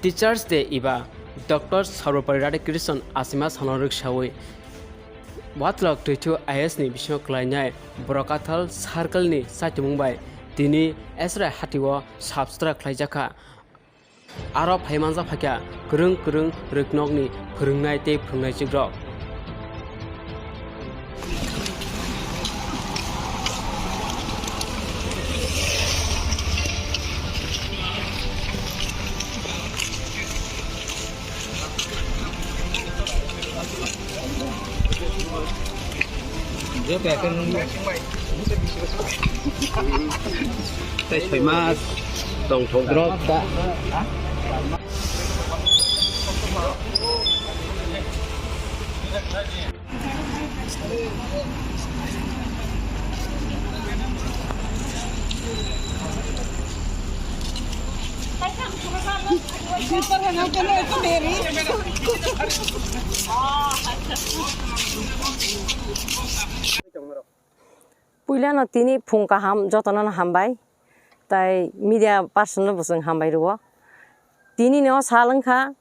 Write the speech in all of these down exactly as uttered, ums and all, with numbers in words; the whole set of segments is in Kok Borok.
Teachers Day eba Doctor Sarvapalli Radhakrishnan achima sano rwksawi Watlok Twithu I A S ni bisingo klainai Borok Kathal Circle ni chaitumung bai tini Esrai hatio sap sutra khlaijakha. Aro phai manjak phaikha kwrwng kwrwng rwknokni phwrwngnai tei phwrwngnaijwkrok. Tei soi mas tongthok drop ta. Puilano tini phung kaham jotono hambai, tai media person no bo chwng hambai rwo. Tini no sal wngkha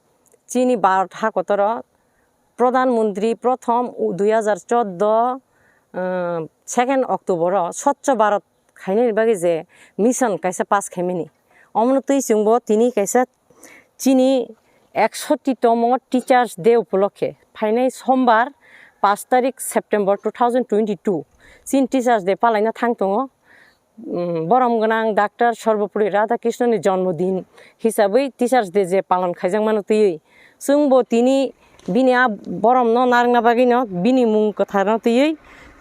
chini Bharat hakotoro Pradhan Mantri Prothom dui hajar chordo, uh, second October o Swachh Bharat khainani bagwi je mission kaisa pass khaimani. Omono twi chwngbo tini kaisa chini ekshoti tomo Teachers Day upolokhe phainai sombar paanch tarik September two thousand twenty-two chini Teachers Day palaina thang tongo. Mm, borom gwnang Doctor Sarvapalli Radhakrishnan ni jonmo din hisabwi Teachers Day je palon khaijakmano twiwi chwngbo tini bini a boromno narwkna bagwino bini mung kwtharno twiwi,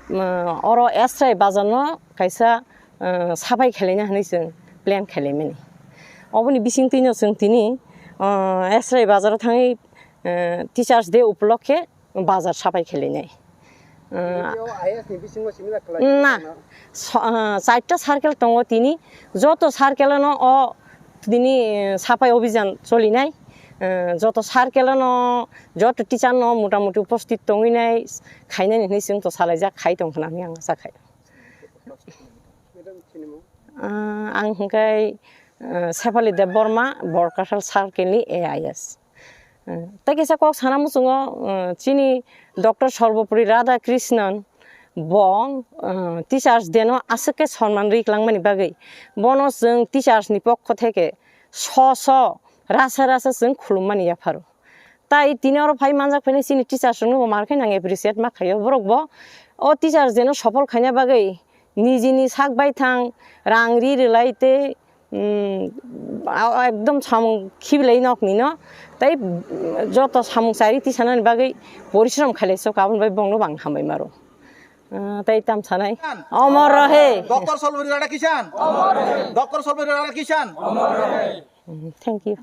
mm, oro Esrai bazarno kaisa, mm, saphai khelaina hinwi chwng plan khelaimani. Oboni bisingtwino chwng tini, mm, Esrai bazaro thangwi, mm, Teachers Day upolokhe bazar saphai khelainai. Tini o I A S ni bisingo simi na khlai na, na. So, ah, chaita circle tongo tini, joto circle no o tini, eh, saphai obhijan cholinai, eh, joto circle no, joto teacher no motamuti uposthit tongwi nai khainani hinwi chwng to salaijak khai tong khna hinwi ang sakhai. Madam, chini mung? Ah, ang hwnkhe, eh, Sefali Debbarma, Borkathal circle ni A I S. Eh, tei kaisa kok sana muchungo, eh, chini Doctor Sarvapalli Radhakrishnan bo, eh, Teachers Day no aswk khe sonman rwi kwlangmani bagwi bono chwng teachers ni pokho theke so so rasa rasa chwng khulummani yapharo. Tai tini oro phai manjak phainai chini teachers rokno bo mar khe nang appreciate ma khaio. Borok bo o Teachers Day no sophol khaina bagwi nijini sak baithang rang ri rwlai tei, mm, a-, ekdom samung khibilai nokni no tei, mm, joto samung chari tisanani bagwi porishrom khailai sok aboni bai bongno bang hambai maro. Ah, tei tam sanai. Omor rahe. Doctor Sarvapalli Radhakrishnan. Doctor Sarvapalli Radhakrishnan. Mm, thank you.